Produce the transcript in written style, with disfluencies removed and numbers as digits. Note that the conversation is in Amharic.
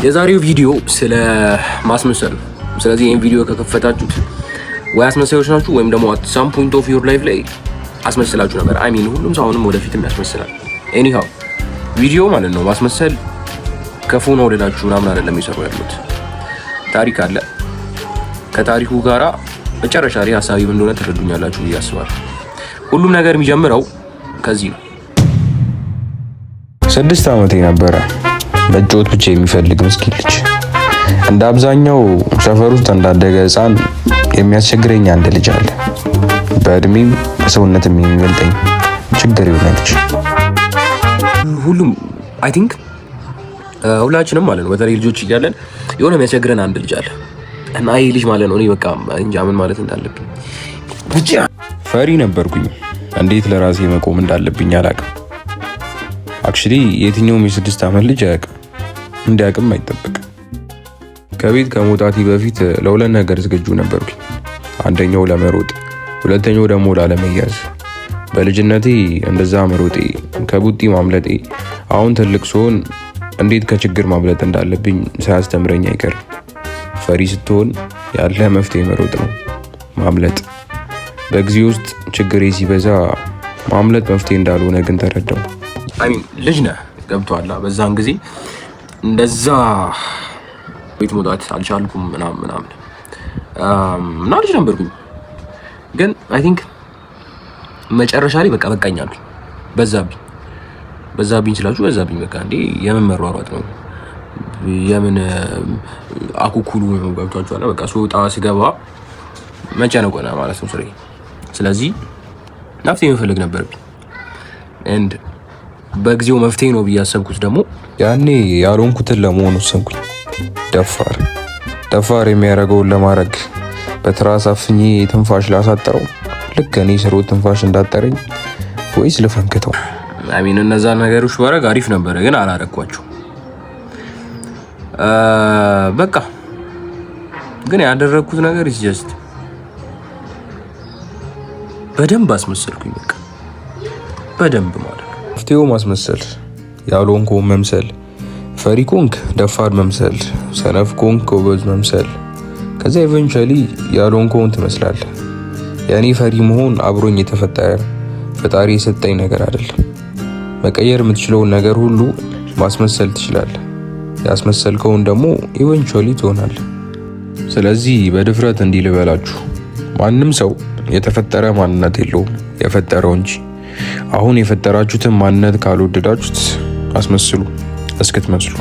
የዛሬው ቪዲዮ ስለ ማስመሰል ነው። ስለዚህ ይህን ቪዲዮ ከከፈታችሁት ወይ አስመሳዮች ናችሁ ወይም ደግሞ at some point of your life ላይ አስመስላችሁ ነበር። I mean፣ ሁሉም ሰው አሁንም ወደፊትም ያስመስላል። Anyhow፣ ቪዲዮ ማለት ነው ማስመሰል ክፉ ነው ልላችሁ ምናምን አይደለም የሰሩ ያሉት፣ ታሪክ አለ። ከታሪኩ ጋራ መጨረሻ ላይ ሀሳቢ ምን እንደሆነ ትረዱኛላችሁ ብዬ አስባለሁ። ሁሉም ነገር የሚጀምረው ከዚህ ነው። 6 ዓመቴ ነበረ። መጫወት ብቻ የሚፈልግ ምስኪን ልጅ። እንደ አብዛኛው ሰፈር ውስጥ እንዳደገ ሕፃን የሚያስቸግረኝ አንድ ልጅ አለ። በእድሜም በሰውነትም የሚበልጠኝ ችግር የሆነ ልጅ። ሁሉም፣ I think ሁላችንም ማለት ነው፣ በተለይ ልጆች እያለን የሆነ የሚያስቸግረን አንድ ልጅ አለ እና ይህ ልጅ ማለት ነው እኔ በቃ እንጃ ምን ማለት እንዳለብኝ ብቻ። ፈሪ ነበርኩኝ። እንዴት ለራሴ መቆም እንዳለብኝ አላውቅም። Actually የትኛውም የ6 ዓመት ልጅ አያውቅም፣ እንዲያውቅም አይጠበቅም። ከቤት ከመውጣቴ በፊት ለሁለት ነገር ዝግጁ ነበርኩኝ። አንደኛው ለመሮጥ፣ ሁለተኛው ደግሞ ላለመያዝ። በልጅነቴ እንደዛ መሮጤ፣ ከቡጢ ማምለጤ አሁን ትልቅ ስሆን እንዴት ከችግር ማምለጥ እንዳለብኝ ሳያስተምረኝ አይቀርም። ፈሪ ስትሆን ያለ መፍትሄ መሮጥ ነው፣ ማምለጥ። በጊዜ ውስጥ ችግሬ ሲበዛ ማምለጥ መፍትሄ እንዳልሆነ ግን ተረዳው። I mean፣ ልጅ ነህ፣ ገብቶሃል። በዛን ጊዜ እንደዛ ቤት መውጣት አልቻልኩም ምናምን ምናምን እና ልጅ ነበርኩኝ። ግን I think መጨረሻ ላይ በቃ በቃኝ አልኩኝ። በዛብኝ፣ በዛብኝ ስላችሁ በዛብኝ። በቃ እንዴ የምን መሯሯጥ ነው? የምን አኩኩሉ ነው? ገብቷችኋል? በቃ ስወጣ ስገባ መጨነቅ ሆነ ማለት ነው ስሬ። ስለዚህ መፍትሄ መፈለግ ነበረብኝ። And በጊዜው መፍትሄ ነው ብዬ ያሰብኩት ደግሞ ያኔ ያልሆንኩትን ለመሆን ወሰንኩኝ። ደፋር። ደፋር የሚያደርገውን ለማድረግ በትራስ አፍኜ ትንፋሽ ላሳጠረው፣ ልክ እኔ ስሮ ትንፋሽ እንዳጠረኝ፣ ወይስ ልፈንክተው? I mean፣ እነዛ ነገሮች ባረግ አሪፍ ነበረ፣ ግን አላረኳቸው። በቃ ግን ያደረግኩት ነገር is just በደንብ አስመሰልኩኝ። በቃ በደንብ ማለት ነው። መፍትሄው ማስመሰል፣ ያልሆንከውን መምሰል፣ ፈሪ ከሆንክ ደፋር መምሰል፣ ሰነፍ ከሆንክ ጎበዝ መምሰል። ከዛ eventually ያልሆንከውን ትመስላለህ። የእኔ ፈሪ መሆን አብሮኝ የተፈጠረ፣ ፈጣሪ የሰጠኝ ነገር አይደለም። መቀየር የምትችለውን ነገር ሁሉ ማስመሰል ትችላለህ። ያስመሰልከውን ደግሞ eventually ትሆናለህ። ስለዚህ በድፍረት እንዲህ ልበላችሁ፣ ማንም ሰው የተፈጠረ ማንነት የለውም፣ የፈጠረው እንጂ። አሁን የፈጠራችሁትን ማንነት ካልወደዳችሁት አስመስሉ እስክትመስሉ።